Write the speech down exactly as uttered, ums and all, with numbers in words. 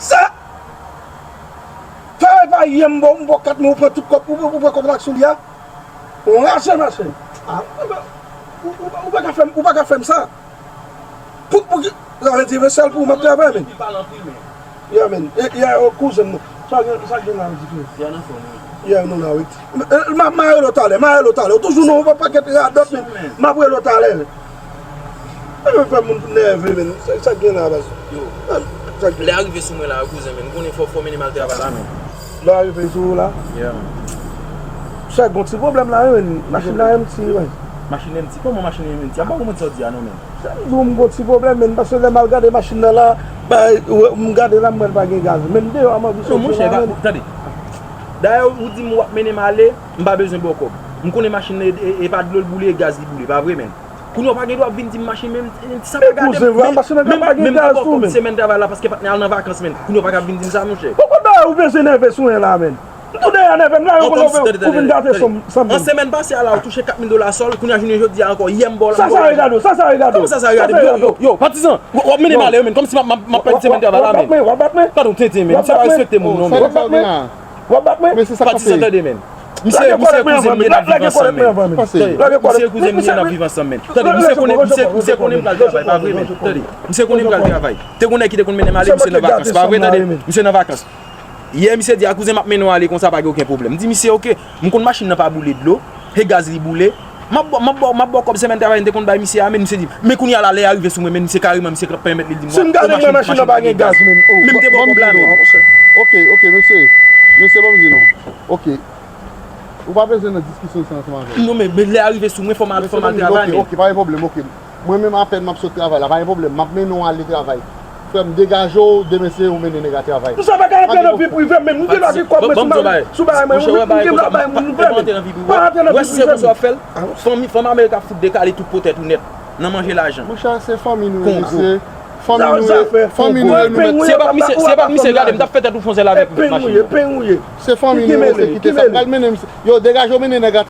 Sa! Travay pa yè m ba w, m ba w kat mil, ou pran tout kòb, ou, ou pran kòb la sou li a. Ou rache mache. Ah, ou, ou, ou, ou pa ka fè m, ou pa ka fè m sa. Pou, pou ki, sa vle di, se sèl pou ou m ap travay, men. Yeah, men. E, yeah, oh, kouzen m. Sa gen, sa gen la, di frè. Yeah, nou la, wi. M, e, m ap, m a rele w talè, m a rele w talè. Ou toujou nan yon pakèt radòt, men. M ap rele w talè. E, fè moun nève, men. Sa, sa gen la, baz. Yo. Sa gen. Lè a rive sou mwen la, kouzen, men. M konnen fò, fò mennen m al travay la, men. Lè a rive sou ou la? Yeah. Chèk, gon ti pwoblèm la, wi, men. Machin la empty, wi. Machin empty? Kòman machin empty? A pa konprann sa w di a, non, men. Sa m di w, m gon ti pwoblèm, men, paske lè m al gade machin nan la, bay, m gade la, m wè l pa gen gaz. Men m deyò a, m anvi soti la, men. Non, monchè, tande. Dayè, ou di m w ap mennen m ale, m pa bezwen ba w kòb. M konnen machin nan, e, e, e pa dlo l boule, e gaz li boule, pa vre, men. Kounye a w pa gen dwa ap vin di m machin, men, men sa pa gade, men, men m pa ba w kòb semèn travay la, paske patnè al nan vakans, men. Kounye a w pa ka vin di m sa, monchè. Poukò dayè ou bezwen nève sou mwen la, men? M tou dèyè nève m la, yo konn ou vin gate san m, san m. An semèn pase a la, ou touche kat mil dola sòl, kounye a jounen jodi a ankò, yè m ba w la. Sa, sa regade w, sa, sa regade w. Kòman sa, sa regade m? Yo, yo, yo, patizan, w, w ap mennen m ale, men, kòmsi m ap, m ap, m ap pèdi semèn travay la, men. W ap bat mwen, w ap bat mwen. Tande, w tenten, men, sa pa respekte moun, non, men. W ap bat mwen, w ap bat mwen. Patizan, tande, men. Misye, misye kouzen m ye, n ap viv ansanm, men. Tande, misye kouzen m ye, n ap viv ansanm, men. Tande, misye konnen, misye, misye konnen m pral travay, pa vre, men. Tande, misye konnen m pral travay. Te gon nèg ki te konn mennen m ale, misye nan vakans, pa vre, tande, misye nan vakans. Yè, misye di a kouzen m ap mennen w ale konsa, pa gen okenn pwoblèm. M di misye, oke, m konn machin nan pa boule dlo, e gaz li boule. M ap ba, m ap ba, m ap ba w kòb semèn travay m te konn bay misye a, men misye di, men kounye a la, lè a rive sou mwen, men misye kareman, misye pèmèt li di m, si m gade mwen, machin nan pa gen gaz, men. Men m te ba w kòb la, men. Oke, oke, mesye. Mesye, ban m di nou. Oke. Ou pa bezwen nan diskisyon sa ansanm avè m. Non, men, men lè a rive sou mwen, fò m al, fò m al travay, men. Oke, pa gen pwoblèm, oke. Mwen menm apèn m ap sot travay la, pa gen pwoblèm, m ap mennen w ale travay. Frè m, degaje w, demen se ou mennen nèg a travay. Nou sa pa ka antre nan vi prive m, men m gen dwa gen kòb mwen sou bagay mwen, m gen dwa bay moun nouvèl, men pa antre nan vi prive m. Wè si se konsa w ap fè l, fanmi, fanm Amerik ap fout dekale tout po tèt ou nèt, nan manje lajan. Monchè, se fanmi nou ye, mesye. Fanmi nou ye, fanmi nou ye, nou mèt. Si e pa t misye, si e pa t misye, gade, m t ap fè tèt ou fon sèl avèk machin nan. Se fanmi nou ye, se kite sa pral mennen misye. Yo, degaje w mennen nèg la